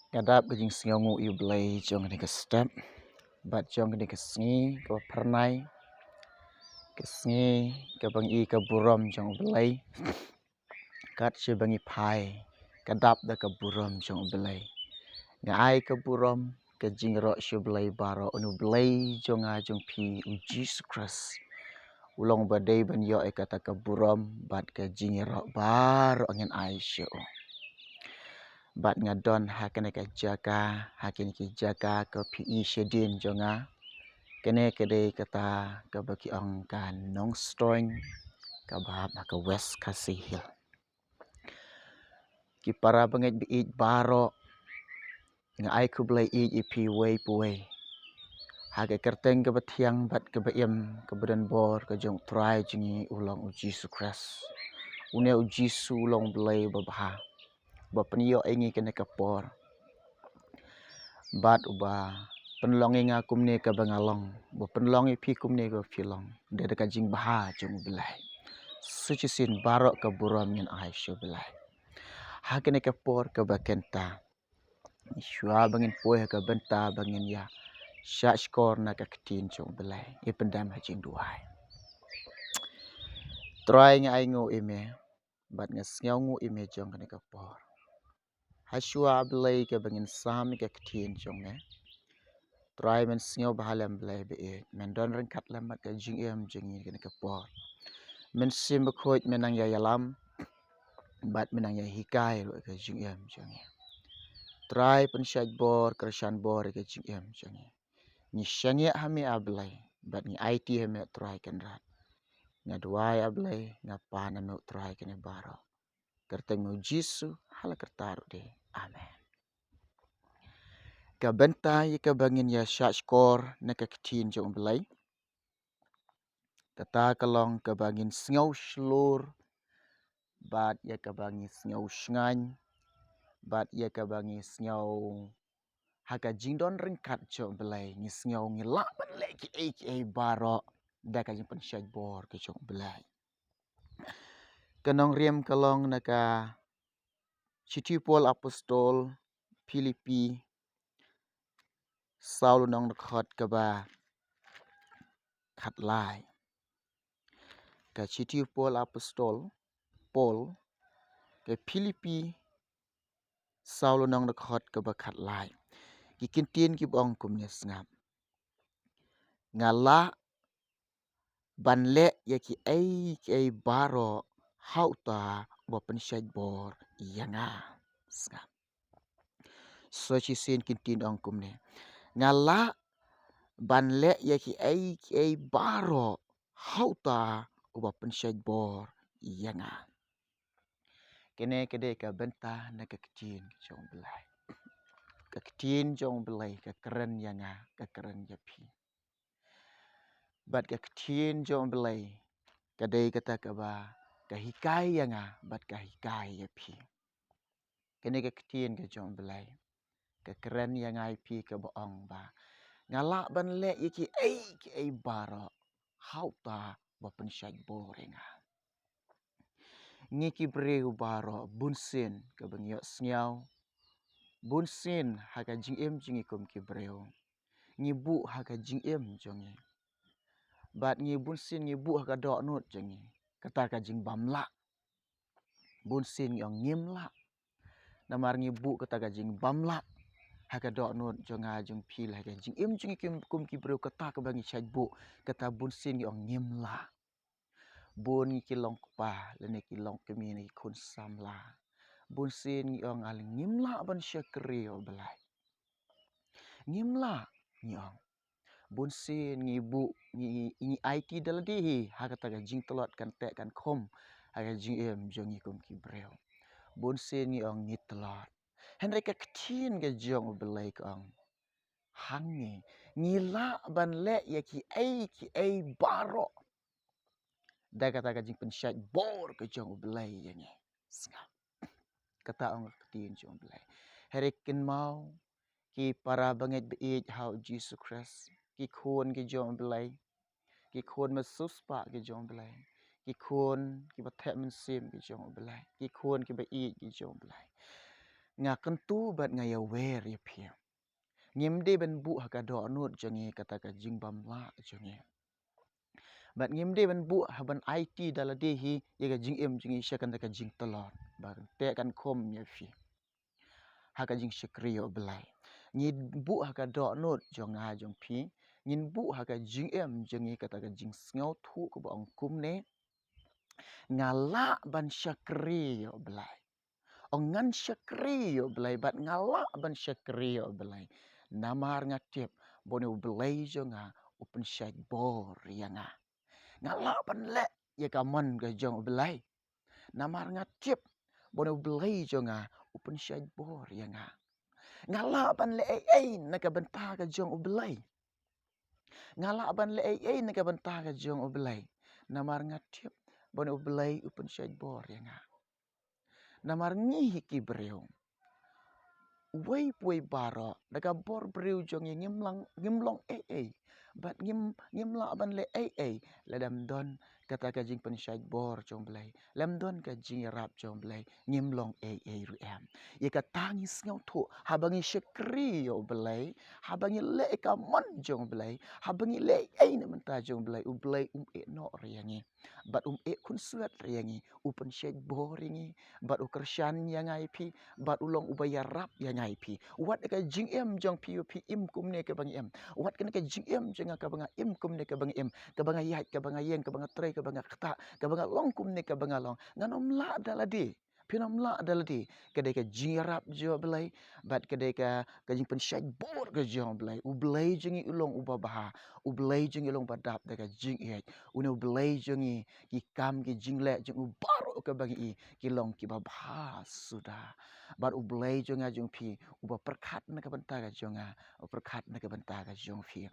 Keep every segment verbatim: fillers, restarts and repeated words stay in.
Nga dap ka jingsngewnguh ïa U Blei jong kane ka step bad jong kane ka sngi kaba phyrnai, ka sngi kaba ngi i ka burom jong U Blei. Kat shaba ngi phai, ka dap da ka burom jong U Blei. Nga ai ka burom, ka jingïaroh sha U Blei baroh, U Blei jong nga jong phi, U Jisu Khrist. U long ba dei ban ïoh ïa kata ka burom bad ka jingïaroh baroh ngin ai sha u. Bad nga don ha kane ka jaka, ha kine ki jaka ka phi i shadien jong nga. Kane ka dei kata kaba ki ong ka Nongstoiñ, kaba hap ha ka West Khasi Hills. Ki para bangeit ba ïeit baroh, nga ai khublei ïeit ïa phi uwei pa uwei ha ka kyrteng kaba thiang bad kaba im, kaba don bor, ka jong U Trai jong ngi u long U Jisu Khrist. Une U Jisu u long U Blei uba bha, uba pynïoh ïa ngi kane ka por bad uba pynlong ïa nga kumne kaba nga long, uba pynlong ïa phi kumne kaba phi long, da ka jingbha jong U Blei. Sa shisien baroh ka burom ngin ai sha U Blei. Ha kane ka por kaba kynta, shuwa ba ngin poi ha ka bynta ba ngin ïa shahshkor na ka ktien jong U Blei, ïa pyndem ha jingduwai. Trai, nga ainguh ïa me bad nga sngewnguh ïa me jong kane ka por. Hashuwa, A Blei, kaba ngin sam ïa ka ktien jong me, Trai, men sngewbha lem, Blei ba ïeit, men don ryngkat lem bad ka jingim jong ngi kane ka por. Mynsiem Bakhuid men nang ïa ïalam bad men nang ïa hikai ruh ïa ka jingim jong ngi. Trai, pynshait bor, kyrshan bor ïa ka jingim jong ngi. Ngi shaniah ha me, A Blei, bad ngi aiti ha me, Trai Kynrad. Nga duwai, A Blei, nga pan ha me, Trai, kane baroh. Kyrteng me U Jisu, ha la kyrta ruh de. Amen. Ka bynta ïa kaba ngin ïa shahshkor na ka ktien jong U Blei, kata ka long kaba ngin sngew shlur, bad ïa kaba ngin sngew shngaiñ, bad ïa kaba ngin sngew ha ka jingdon ryngkat jong U Blei, ngi sngew ngi lah ban leh kiei kiei baroh da ka jingpynshait bor ka jong U Blei. Ka nongrim ka long na ka Shithi u Paul Apostol, Philippi, saw lynnong, dkhot kaba khatlai. Ka Shithi u Paul Apostol Paul, ka Philippi, saw lynnong, dkhot kaba khatlai. Ki kyntien kiba ong kumne, sngap: Nga lah ban leh ïa kiei kiei baroh ha uta uba pynshait bor ïa nga. Sngap. Sa shisien ki ktien ong kumne: Nga lah ban leh ïa kiei kiei baroh ha uta uba pynshait bor ïa nga. Kane ka dei ka bynta na ka ktien jong U Blei. Ka ktien jong U Blei ka kren ïa nga, ka kren ïa phi. Bad ka ktien jong U Blei ka dei kata kaba ka hikai ïa nga bad ka hikai ïa phi. Kane ka ktien ka jong U Blei ka kren ïa nga ïa phi, kaba ong ba nga lah ban leh ïa kiei kiei baroh ha uta uba pynshait bor ïa nga. Ngi ki briew baroh, bunsien kaba ngi ïohsngew, bunsien ha ka jingim jong ngi kum ki briew, ngi buh ha ka jingim jong ngi, bad ngi bunsien ngi buh ha ka dohnud jong ngi kata ka jingbymlah. Bunsien ngi ong ngim lah. Namar ngi buh kata ka jingbymlah ha ka dohnud jong nga jong phi, la ha ka jingim jong ngi kum, kum ki briew, kata kaba ngi shait buh, kata bunsien ngi ong ngim lah. Bun ngi ki long kpa lane ki long kmie ne ki khun samla, bunsien ngi ong ale ngim lah ban shakri ïa U Blei. Ngim lah, ngi ong. Bunsien ngi buh, ngi, ngi aiti da lade hi ha kata ka jingtlot kan teh kan khum ha ka jingim jong ngi kum ki briew. Bunsien ngi ong ngi tlot. Hynrei ka ktien ka jong U Blei ka ong, hangne ngi lah ban leh ïa kiei kiei baroh da kata ka jingpynshait bor ka jong U Blei ïa ngi. Sngap. Kata ong ka ktien jong U Blei. Hynrei kynmaw, ki para bangeit ba ïeit ha U Jisu Khrist, ki khun ki jong U Blei, ki khun ba siewspah ki jong U Blei, ki khun kiba thep mynsiem ki jong U Blei, ki khun kiba ïeit ki jong U Blei. nga kyntu bad nga ïawer ïa phi. Ngim dei ban buh ha ka dohnud jong ngi kata ka jingbymlah jong ngi. Bad ngim dei ban buh ha ban aiti da lade hi ïa ka jingim jong ngi sha kata ka jingtlot. Ba te kan khum ïa phi ha ka jingshakri ïa U Blei. Ngi buh ha ka dohnud jong nga jong phi. Ngin buh ha ka jingim jong ngi kata ka jingsngewthuh kaba ong kumne. Nga lah ban shakri ïa U Blei. Ong ngan shakri ïa U Blei bad nga lah ban shakri ïa U Blei. Namar nga tip ba une U Blei jong nga u pynshait bor ïa nga. Nga lah ban leh ïa ka mon ka jong U Blei. Namar nga tip ba une U Blei jong nga u pynshait bor ïa nga. Nga lah ban leh ei ei na ka bynta ka jong U Blei. Nga lah ban leh ei ei na ka bynta ka jong U Blei. Namar nga tip ba une U Blei u pynshait bor ïa nga. Namar ngi hi ki briew, uwei pa uwei baroh da ka bor briew jong ngi ngim long, ngim long ei ei. Bad ngim, ngim lah ban leh ei ei lada ym don kata ka jingpynshait bor jong U Blei, lada ym don ka jingïarap jong U Blei, ngim long ei ei ruh em. Ïa kata ngi sngewthuh, haba ngi shakri ïa U Blei, haba ngi leh ïa ka mon jong U Blei, haba ngi leh ei ei na bynta jong U Blei, U Blei um ïehnoh ïa ngi. Bad um ïeh khunswet ïa ngi, u pynshait bor ïa ngi, bad u kyrshan ïa nga ïa phi, bad u long uba ïarap ïa nga ïa phi. Wat ka jingim jong phi, phi im kumne kaba nga im. Wat kane ka jingim jong nga kaba nga im kumne kaba nga im. Kaba nga ïaid, kaba nga ïeng, kaba nga trei, kaba nga ktah, kaba nga long kumne kaba nga long. Ngan ym lah da lade. Phin ym lah da lade. Ka dei ka jingïarap jong U Blei, bad ka dei ka, ka jingpynshait bor ka jong U Blei. U Blei jong ngi u long uba bha. U Blei jong ngi u long uba dap da ka jingïeit. Une U Blei jong ngi, ki kam ki jingleh jong u baroh kaba ngi i ki long kiba bha suda. Bad U Blei jong nga jong phi, uba pyrkhat na ka bynta ka jong nga, u pyrkhat na ka bynta ka jong phi.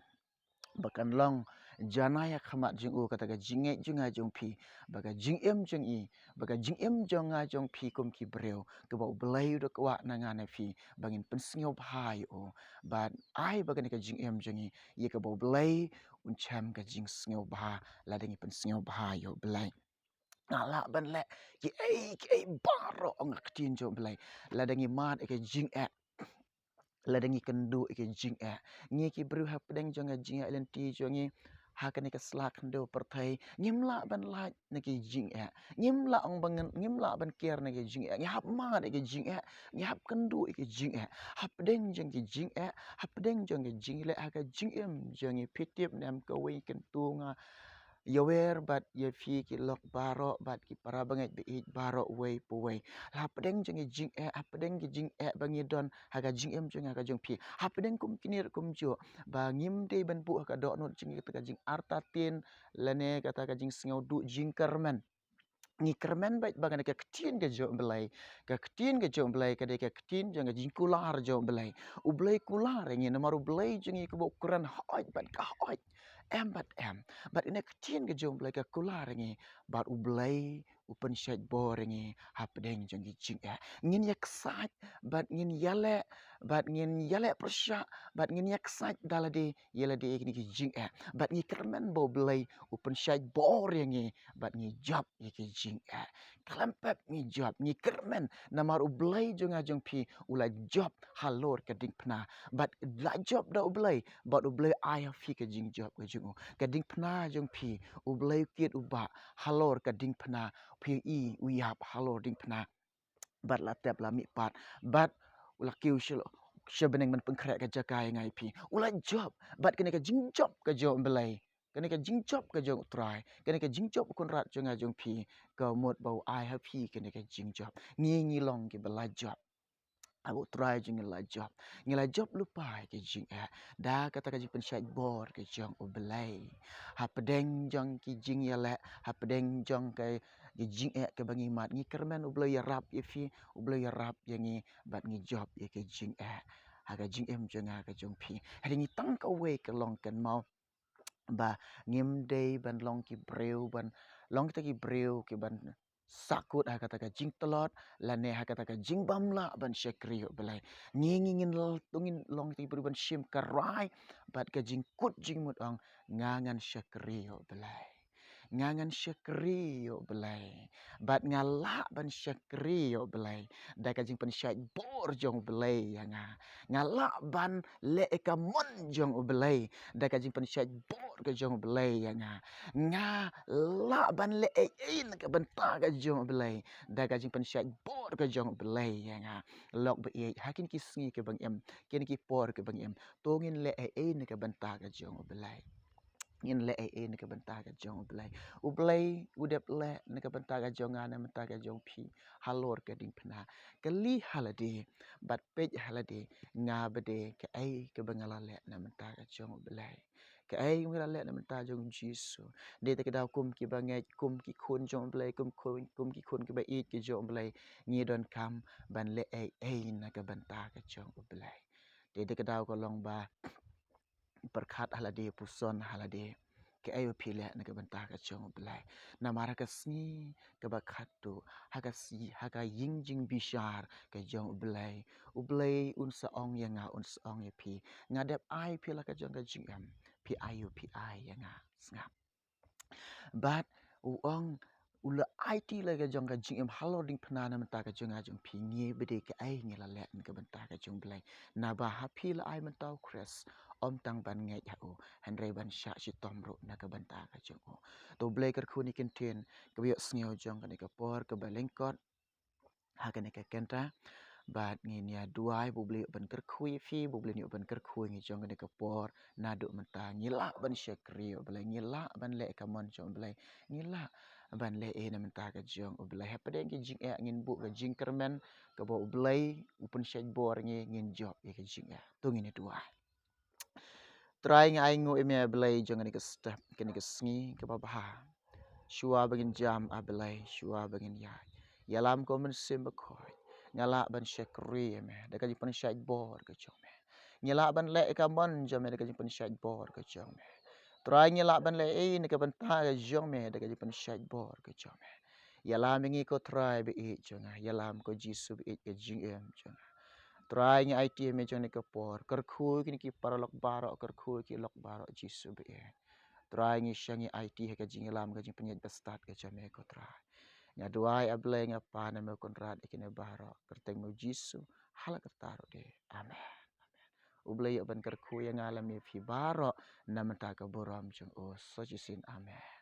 Ba kan long janai ha khmat jong u kata ka jingngeit jong nga jong phi. Ba ka jingim jong i, ba ka jingim jong nga jong phi kum ki briew, kaba U Blei u da kwah na nga na phi, ba ngin pynsngewbha ïa u. Bad ai ba kane ka jingim jong ngi ïa kaba U Blei un shem ka jingsngewbha, lada ngi pynsngewbha ïa U Blei. Nga lah ban leh kiei kiei baroh, ong ka ktien jong U Blei, lada ngi mad ïa ka jingeh, lada ngi kynduh ïa ka jingeh. Ngi ki briew hapdeng jong ka jingïaid lynti jong ngi ha kane ka sla khyndew pyrthei, ngim lah ban lait na ki jingeh. Ngim lah ong ba ngan, ngim lah ban kiar na ki jingeh. Ngi hap mad ïa ki jingeh, ngi hap kynduh ïa ki jingeh. Hapdeng jong ki jingeh, hapdeng jong ki jingleh ha ka jingim jong ngi, phi tip ne em, kawei kyntu nga ïawer bad ïa phi ki lok baroh bad ki para bangeit ba ïeit baroh uwei pa uwei. Hapdeng jong ki jingeh, hapdeng ki jingeh ba ngi don ha ka jingim jong nga, ha ka jong phi, hapdeng kum kine ruh kumjuh, ba ngim dei ban buh ha ka dohnud jong ngi kata ka jingartatien lane kata ka jingsngewduh jingkyrmen. Ngi kyrmen beit ba kane ka ktien ka jong U Blei, ka ktien ka jong U Blei ka dei ka ktien jong ka jingkular jong U Blei. U Blei kular ïa ngi namar U Blei jong ngi kaba u kren hooid bad ka hooid, em bad em. Bad kane ka ktien ka jong U Blei ka kular ïa ngi, bad U Blei u pynshait bor ïa ngi hapdeng jong ki jingeh. Ngin ïa ksaid bad ngin ïaleh, bad ngin ïaleh pyrshah, bad ngin ïa ksaid da lade ïa lade ïa kine ki jingeh. Bad ngi kyrmen ba U Blei u pynshait bor ïa ngi, bad ngi jop ïa ki jingeh. Khlem pep ngi jop, ngi kyrmen namar U Blei jong nga jong phi u la jop halor ka diengphna. Bad la jop da U Blei, bad U Blei ai ha phi ka jingjop ka jong u. Ka diengphna jong phi, U Blei u kit u bah halor ka diengphna, phi i u ïap halor diengphna. Bad la tep la mihpat, bad u la kiew sha, sha bneng ban pynkhreh ka jaka ïa nga ïa phi. U la jop, bad kane ka jingjop ka jong U Blei, kane ka jingjop ka jong U Trai, kane ka jingjop u Kynrad jong nga jong phi, ka mut ba u ai ha phi kane ka jingjop. Ngi, ngi long kiba la jop. Haba U Trai jong ngi la jop, ngi la jop lypa ïa ki jingeh da kata ka jingpynshait bor ka jong U Blei. Hapdeng jong ki jingïaleh, hapdeng jong ka, ki jingeh kaba ngi mad, ngi kyrmen U Blei u ïarap ïa phi, U Blei u ïarap ïa ngi, bad ngi jop ïa ki jingeh ha ka jingim jong nga ka jong phi. Hynrei ngi tang kawei ka long kynmaw, ba ngim dei ban long ki briew, ban long kita ki briew kiban sahkut ha kata ka jingtlot lane ha kata ka jingbymlah ban shakri ïa U Blei. Ngi, ngi ngin l-, to ngin long kita ki briew ban shim ka rai bad ka jingkut jingmut, ong nga ngan shakri ïa U Blei. Nga ngan shakri ïa u Blei. Bad nga lah ban shakri ïa u Blei da ka jingpynshait bor jong u Blei ïa nga. Nga lah ban leh ïa ka mon jong u Blei da ka jingpynshait bor ka jong u Blei ïa nga. Nga lah ban leh ei ei na ka bynta ka jong u Blei da ka jingpynshait bor ka jong u Blei ïa nga. Lok ba ïeit, ha kine ki sngi kiba ngi im, kine ki por kiba ngi im, to ngin leh ei ei na ka bynta ka jong u Blei. Ngin leh ei ei na ka bynta ka jong u Blei. U Blei u dep leh na ka bynta ka jong nga, na ka bynta ka jong phi, halor ka diengphna. Kylli ha lade bad peit ha lade, nga bad kaei kaba nga la leh na ka bynta ka jong u Blei. Kaei kaba nga la leh na ka bynta jong u Jisu. Dei te ka daw kum kiba ngeit, kum ki khun jong u Blei, kum, kum, kum ki khun kiba ïeit ka jong u Blei, ngi donkam ban leh ei ei na ka bynta ka jong u Blei. Dei te ka daw ka long ba pyrkhat ha lade, puson ha lade, kaei ba phi leh na ka bynta ka jong u Blei. Namar ha ka sngi kaba khatduh, ha ka sngi, ha ka ïing jingbishar ka jong u Blei, u Blei un sa ong ïa nga, un sa ong ïa phi, nga dep ai phi la ka jong ka jingim, phi ai u, phi ai ïa nga. Sngap. Bad u ong, u la aiti la ka jong ka jingim halor diengphna na ka bynta ka jong nga jong phi. Ngi bad kaei ngi la leh na ka bynta ka jong u Blei. Naba ha phi la ai mynta u Khrist, ym tang ban ngeit ha u, hynrei ban shah shitom ruh na ka bynta ka jong u. To u Blei kyrkhu ïa kine ki ktien kaba ïohsngew jong kane ka por kaba lyngkot ha kane ka kynta. Bad ngin ïa duwai ba u Blei un kyrkhu ïa phi, ba u Blei un kyrkhu ïa ngi jong kane ka por. Naduh mynta ngi lah ban shakri ïa u Blei, ngi lah ban leh ka mon jong u Blei, ngi lah ban leh ei na ka bynta ka jong u Blei. Hapdeng ki jingeh ngin buh ka jingkyrmen kaba u Blei u pynshait bor ïa ngi, ngin jop ïa ka jingeh. To ngin ïa duwai. Trai, ngi ainguh ïa me Blei jong kane ka step, kane ka sngi kaba bha. Shuwa ba ngin jam, A Blei, shuwa ba ngin ïaid, ïalam ko Mynsiem Bakhuid. Nga lah ban shakri ïa me da ka jingpynshait bor ka jong me. Ngi lah ban leh ka mon jong me da ka jingpynshait bor ka jong me. Trai, ngi lah ban leh ei na ka bynta ka jong me da ka jingpynshait bor ka jong me. Ïalam ïa ngi ko Trai ba ïeit jong nga, ïalam ko Jisu ba ïeit ka jingim jong nga. Trai, ngi aiti ïa me jong kane ka por, kyrkhu ïa kine ki paralok baroh, kyrkhu ïa ki lok baroh Jisu ba ïeit. Trai, ngi shong, ngi aiti ha ka jingïalam, ka jingpynïaid bastad ka jong me ko Trai. Nga duwai, A Blei, nga pan ïa me u Kynrad ïa kine baroh, kyrteng me u Jisu, ha la karta ruh de. Amen. Amen. U Blei u ban kyrkhu ïa nga lem ïa phi baroh na ka bynta ka burom jong u. Sa shisien, amen.